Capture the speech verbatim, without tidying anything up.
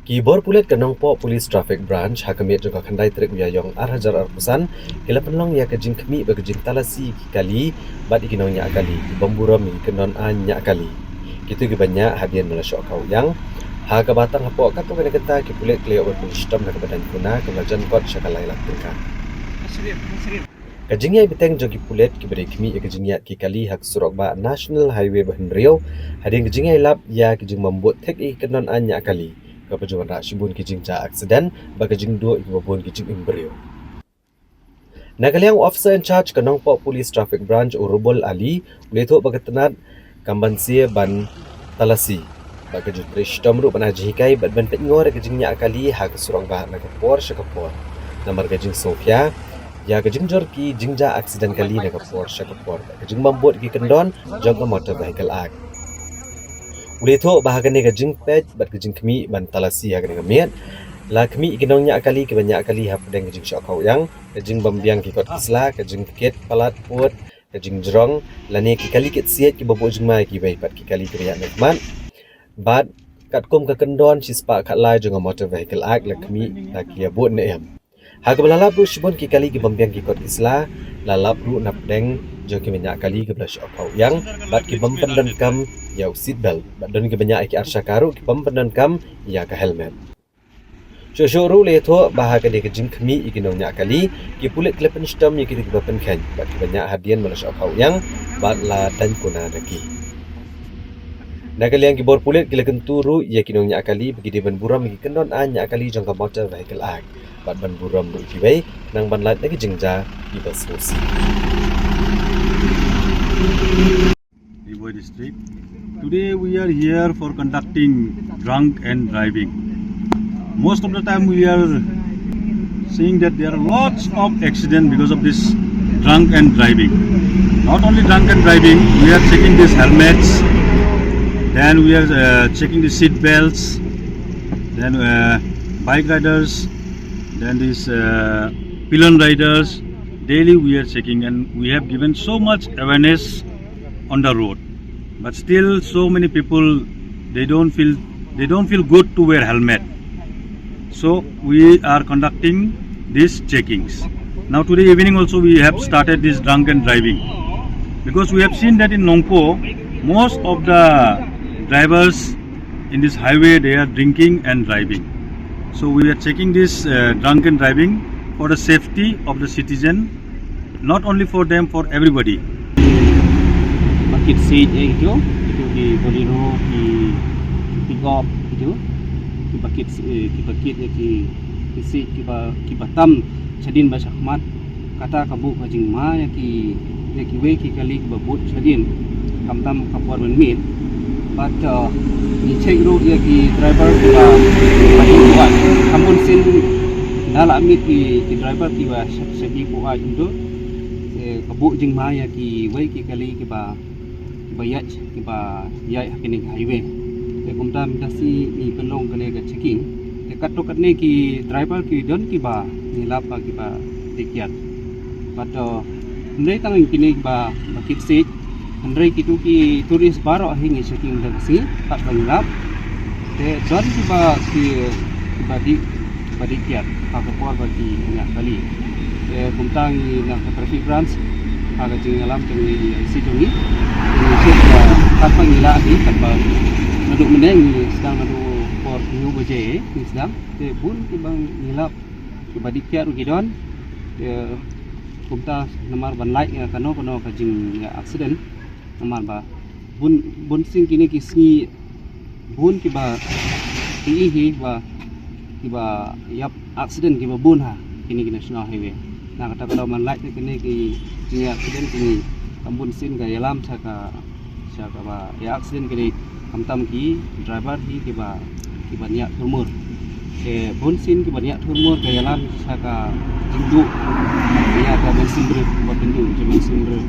Ki bor pulit ka Nongpoh Police Traffic Branch ha ka miet jong ka khyndai tarik u Ïaïong ar hajar arphew san ki la pynlong ïa ka jingkhmih bad ka jingtalasi ïa ki kali bad ïa ki nongñiah kali ki bym burom ïa ki kyndon aiñ ñiah kali. Kito kiba ñiah hadien ba la shoh khaw ïang, ha kaba tang hapoh katto katne kynta ki pulit ki la ïoh ban pynshitom da kaba dang kuna kaba la jan kot sha ka lai lak tyngka. Ka jingïaibteng jong ki pulit kiba dei khmih ïa ka jingñiah ki kali ha ka surok bah National Highway ba hynriew hadien ka jingïailap ïa ka jingbym bud thik ïa ki kyndon aiñ ñiah kali, kaba ju wanrah shibun ki jingjia aksiden bad ka jingduh ïa kiba bun ki jingim briew. Na ka liang u Officer in Charge ka Nongpoh Police Traffic Branch u Rubul Ali u la ïathuh ba ka tnat kam banse ban talasi bad ka ju trei shitom ruh ban ai jinghikai bad ban pynngor ïa ka jingñiah kali ha ka surok bah na ka por sha ka por, namar ka jingsngewkhia ïa ka jingjur ki jingjia aksiden kali na ka por sha ka por bad ka jingbym bud ki kyndon jong ka Motor Vehicle Act. U la ïathuh ba ha kane ka jingpeit bad ka jingkhmih ban talasi ha kane ka miet, la khmih ïa ki nongñiah kali kiba ñiah kali hapdeng ka jingshoh khaw ïang, ka jingbym biang ki kot ki sla, ka jingkit palat pud, ka jingjrong, lane ki kali kit siej kiba buh jingma ïa kiwei pat ki kali kiba ïaid na khmat. Bad katkum ka kyndon shispah khatlai jong ka Motor Vehicle Act la khmih la ki ïa bud ne em. Ha kaba la lap ruh shibun ki kali kibym biang ki kot ki sla, la lap ruh napdeng jong kiba ñiah kali kiba la shoh khaw ïang bad kibym pyndonkam ïa u seat belt bad don kiba ñiah ïa ki arshaka ruh kibym pyndonkam ïa ka helmet. Shuh shuh ruh la ïathuh ba ha kane ka jingkhmih ïa ki nongñiah kali, ki pulit ki la pynshitom ïa kito kiba pynkheiñ bad kiba ñiah hadien ba la shoh khaw ïang bad la dang kuna da ki. Na ka liang ki bor pulit ki la kyntu ruh ïa ki nongñiah kali ba ki dei ban burom ïa ki kyndon aiñ ñiah kali jong ka Motor Vehicle Act bad ban burom ruh ïa kiwei khnang ban lait na ki jingjia kiba sngewsih. Ri Bhoi District. Today we are here for conducting drunk and driving. Most of the time we are seeing that there are lots of accidents because of this drunk and driving. Not only drunk and driving, we are checking these helmets, then we are uh, checking the seat belts, then uh, bike riders, then these uh, pillion riders. Daily we are checking, and we have given so much awareness on the road, but still so many people, they don't feel, they don't feel good to wear helmet. So we are conducting these checkings. Now today evening also we have started this drunk and driving, because we have seen that in Nongpoh most of the drivers in this highway, they are drinking and driving. So we are checking this uh, drunken driving for the safety of the citizen, not only for them, for everybody. Bakit seat eh itu, itu di Bolero, di pick up itu, di bakit eh, di bakit eh, di, di seat di ba, di batam sadin ba sakmat. Kata ka buh ka jingma ïa ki, ïa kiwei ki kali kiba bud shadien, khamtam ka por mynmiet. Bad ngi check ruh ïa ki driver kiba, kiba dih buaid. Kam bun sien da la mih ki, ki driver kiba shadien buaid. Te ka buh jingma ïa kiwei ki kali kiba, kiba ïaid, kiba ïaid ha kane ka highway. Te kumta mynta sngi ngi pynlong kane ka checking. Te katto katne ki driver ki don kiba ngi lap ba kiba dih kiad. Bad hynrei tang kine kiba, ba kit siej, hynrei kito ki tourist baroh hi ngi checking da ka sngi, kat ba ngi lap. Te don kiba ki, kiba dih, kiba dih kiad ha ka por ba ki ñiah kali. Te kumta ngi na ka traffic branch ha ka jingïalam jong ngi, ïa i C jong ngi, ngi check ba kat ba ngi lah hi, kat ba naduh mynne ngi sdang naduh por hynñiew baje ngi sdang. Te bun kiba ngi lap kiba dih kiad ruh ki don. Te kumta namar ban lait ïa kano kano ka jingïa accident, namar ba bun, bun sien kine ki sngi bun kiba, ki hi ba, kiba ïap accident kiba bun ha kine ki national highway. Na kata ka daw ban lait ïa kine ki jingïa accident kine, kam bun sien ka ïalam sha ka, sha kaba ïa accident kine, khamtam ki driver hi kiba, kiba ñiah thurmur. Te bun sien kiba ñiah thurmur ka ïalam sha ka jingduh ïa ka mynsiem briew, ba pynduh ïa ka mynsiem briew.